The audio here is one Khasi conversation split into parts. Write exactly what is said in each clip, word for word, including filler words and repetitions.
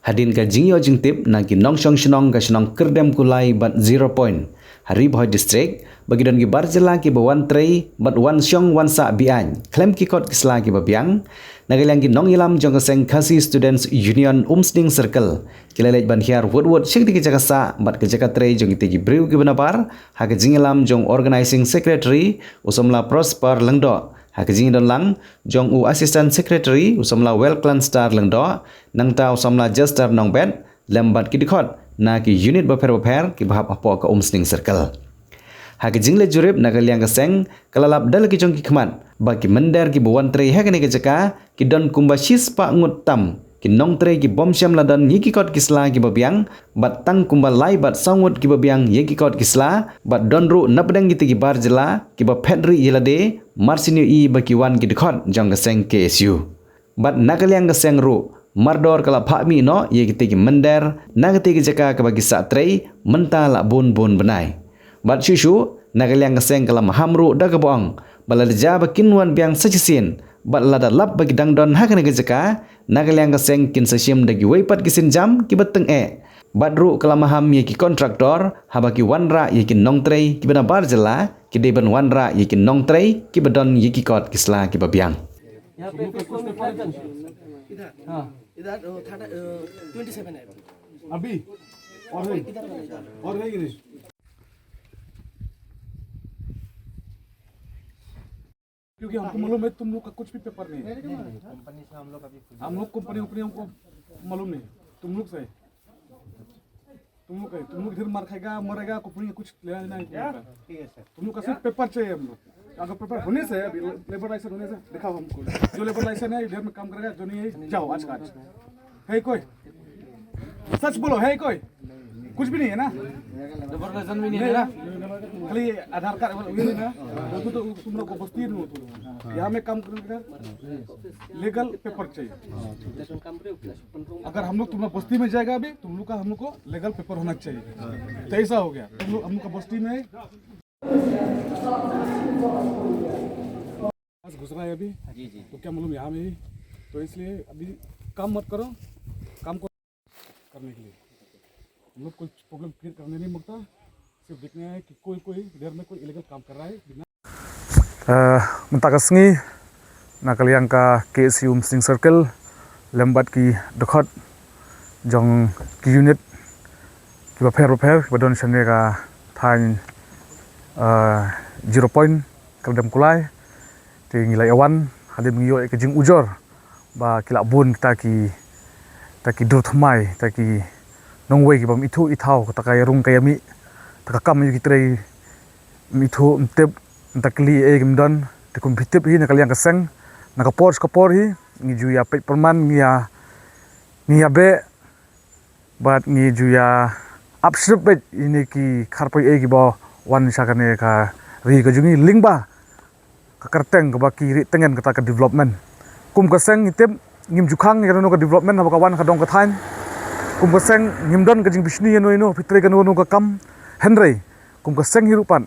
Hadien ka jingïoh jingtip na ki nongshong shnong ka shnong Kyrdemkulai bad Zero Point ha Ri Bhoi District ba ki don ki bar jylla kiba wan trei bad wan shong wan sah beaiñ khlem ki kot ki sla kiba biang, na ka liang ki nongïalam jong ka seng Khasi Students Union Umsning Circle ki la leit ban hiar wut wut sha kine ki jaka sah bad ka jaka trei jong kite ki briew kiba nabar, ha ka jingïalam jong Organizing Secretary u samla Prosper Lyngdoh, ha ka jingdon lang jong u Assistant Secretary u samla Welklanstar Lyngdoh, nangta u samla Jester Nongbet, lem bad ki dkhot na ki unit bapher bapher kiba hap hapoh ka Umsning Circle. Ha ka jingleit jurip na ka liang ka seng ka la lap da la ki jong ki khmat ba ki mynder kiba wan trei ha kane ka jaka ki don kumba shispah ngut tam ki nongtrei ki bym shym la don ïa ki kot ki sla kiba biang, bad tang kumba lai bad saw ngut kiba biang ïa ki kot ki sla, bad don ruh napdeng kite ki bar jylla kiba phet rieh ïa lade, mar shu ïohi ba ki wan ki dkhot jong ka seng K S U. Bad na ka liang ka seng ruh, mardor ka la phah mih noh ïa kite ki mynder na kate ki jaka kaba ki sah trei mynta la bun bun bnai. Bad shuh shuh na ka liang ka seng ka la maham ruh da kaba ong ba lada jia ba kin wan biang sa shisien bad lada lap ba ki dang don ha kane ka jaka, na ka liang ka seng kin sa shim da kiwei pat ki sienjam kiba tyngeh. Bad ruh ka la maham ïa ki kontraktor haba ki wanrah ïa ki nongtrei kiba nabar jylla, ki dei ban wanrah ïa ki nongtrei kiba don ïa ki kot ki sla kiba biang. यहाँ पे पेपर में क्या करना है? हाँ। इधर, अ, थर्ड, अ, ट्वेंटी सेवन है। अभी? और है? इधर वाला, इधर। और है कि नहीं? क्योंकि हमको मालूम है तुम लोग का कुछ भी पेपर नहीं है। कंपनी से हम लोग अभी कुछ हम लोग कंपनी वंपनी हमको मालूम नहीं है। तुम लोग से है। तुम लोग का है। तुम लोग इधर मार खाएगा, मरेगा, कंपनी का कुछ लेना देना नहीं तुम लोग का। ठीक है सर। तुम लोग का सिर्फ पेपर चाहिए हम लोग। अगर पेपर होने से, अभी लेबर लाइसेंस होने से दिखाओ हमको। जो लेबर लाइसेंस है, इधर में काम करेगा, जो नहीं है, जाओ आज का आज। है कोई? सच बोलो, है कोई? कुछ भी नहीं है ना? लेबर लाइसेंस भी नहीं है ना? खाली आधार कार्ड, वो ये है ना? वो तो, तो तुम लोग को बस्ती में हो तुम। यहाँ में काम करने का लीगल पेपर चाहिए। अगर हम लोग तुम लोग बस्ती में जाएगा अभी, तुम लोग का हम लोग को लीगल पेपर होना चाहिए। तो ऐसा हो गया, तुम लोग हम लोग का बस्ती में आज गुजरा है अभी। जी, जी। तो क्या मालूम यहाँ में ही, तो इसलिए अभी काम मत करो, काम को करने के लिए हम लोग कुछ प्रॉब्लम क्रिएट करने नहीं मांगता, सिर्फ देखना है कि कोई कोई इधर में कोई इलीगल काम कर रहा है कि ना। Eh, mynta ka sngi na ka liang ka K S U Umsning Circle lem bad ki dkhot jong ki unit kiba pher bapher kiba don shane ka thaiñ, eh, Zero Point Kyrdemkulai. Te ngi la ïa wan hadien ngi ïoh ïa ka jingujor ba ki la bun kita ki, kita ki dur thymmai, kita ki nongwei ki bym ithuh ithaw, kata ka ïarung ka ïamih, kata ka kam ïa ki trei, ym ithuh ym tip, ym takli ei kim don. Te kum phi tip hi na ka liang ka seng, na ka por sha ka por hi ngi ju ïa peit pyrman, ngi ïa, ngi ïa beh bad ngi ju ïa ap shrip beit ïa kine ki kharpoi ei kiba wan sha kane ka ri ka jong ngi lyngba ka kyrteng kaba ki rieh tyngen kata ka development. Kum ka seng ngi tip ngim ju khang ïa kano kano ka development haba ka wan ha ka dong ka thaiñ. Kum ka seng ngim don ka jingbishni ïano ïano phi trei kano kano ka kam. Hynrei kum ka seng hi ruh pat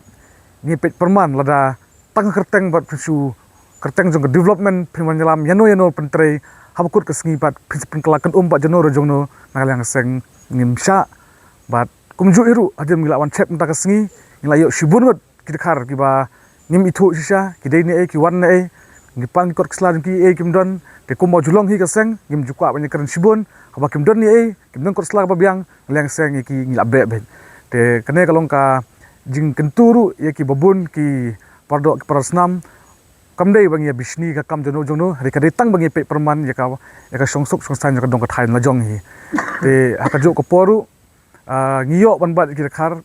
ngi peit pyrman lada tang kyrteng bad phin shu kyrteng jong ka development phin wan ïalam ïano ïano pyntrei haba kut ka sngi bad phin sa pynkylla kynum bad jongno re jongno, na ka liang ka seng ngim shah. Bad kumjuh hi ruh hadien ngi la wan check mynta ka sngi ngi la ïoh shibun ngut ki dkhar kiba ngim ithuh shisha ki dei ne ei, ki wan ne ei, ngi pang ki kot ki sla jong ki ei kim don. Te kumba ju long hi ka seng ngim ju kwah ban ïakren shibun haba kim don ne ei, kim don kot sla kaba biang, na ka liang ka seng ïa ki ngi la beh beit. Te kane ka long ka jingkyntu ruh ïa kiba bun ki paradoh ki parasnam. Kam dei ba ngi ïa bishni ka kam jongno jongno, hynrei ka dei tang ba ngi peit pyrman ïa ka, ïa ka shongsuk shongsaiñ jong ka dong ka thaiñ la jong hi. Te ha kajuh ka por ruh, ah, ngi ïoh ban bat ïa ki dkhar,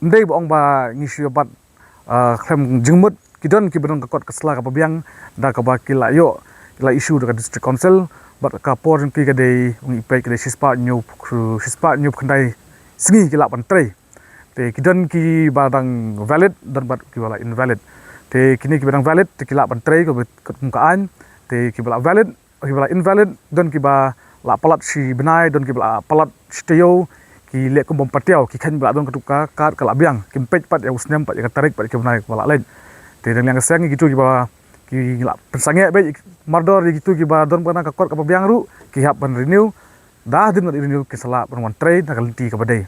ym dei ba ong ba ngi shu ïa bat, ah, khlem jingmut, ki don kiba don ka kot ka sla kaba biang da kaba ki la ïoh, ki la issue da ka District Council. Bad ka por jong ki ka dei, ngi peit ka dei shispah hynñiew, shispah hynñiew khyndai sngi ki lah ban trei. Te ki don kiba dang valid, don bad kiba la invalid. Te kine kiba dang valid te ki lah ban trei, kiba kat kum ka aiñ. Te kiba la valid, kiba la invalid, don kiba la palat shi bnai, don kiba la palat shi taïew, ki leh kum bym patiaw, ki kheiñ ba la don katu ka kad ka la biang, kim peit pat ïa u snem pat ïa ka tarik pat ïa ka bnai ba la leit. Te na ka liang ka seng kitu kiba ki la pynsangeh beit mardor ïa kitu kiba don bad na ka kot kaba biang ruh ki hap ban renew. da hadien ka revenue kin sa lah ban wan trei na ka lynti kaba dei.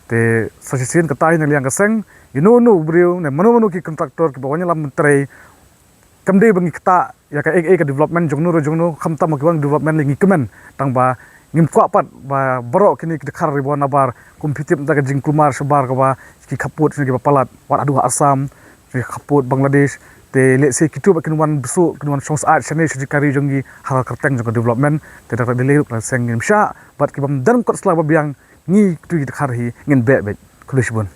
Te sa shisien katta hi na liang ka seng, ïa uno uno u briew ne mano mano ki contractor kiba wan ïalam ban trei, kam dei ba ngi ktah ïa ka ei ei ka development jong no re jong no, khamtam ki wan development lei, ngi kmen, tang ba ngim kwah pat ba baroh kine ki dkhar ri ba wan nabar kum phi tip da ka jingkulmar shabar kaba ki khappud sha kiba palat, wat haduh ha Assam, ki khappud Bangladesh. Te lehse kito ba kin wan bsut, kin wan shong syaid shane sha ka ri jong ngi ha ka kyrteng jong ka development. Te da ka dei lei ruh ka seng ngim shah, bad ki bym don kot sla ba biang, ngi kito ki dkhar hi ngin beh beit. Khublei shibun.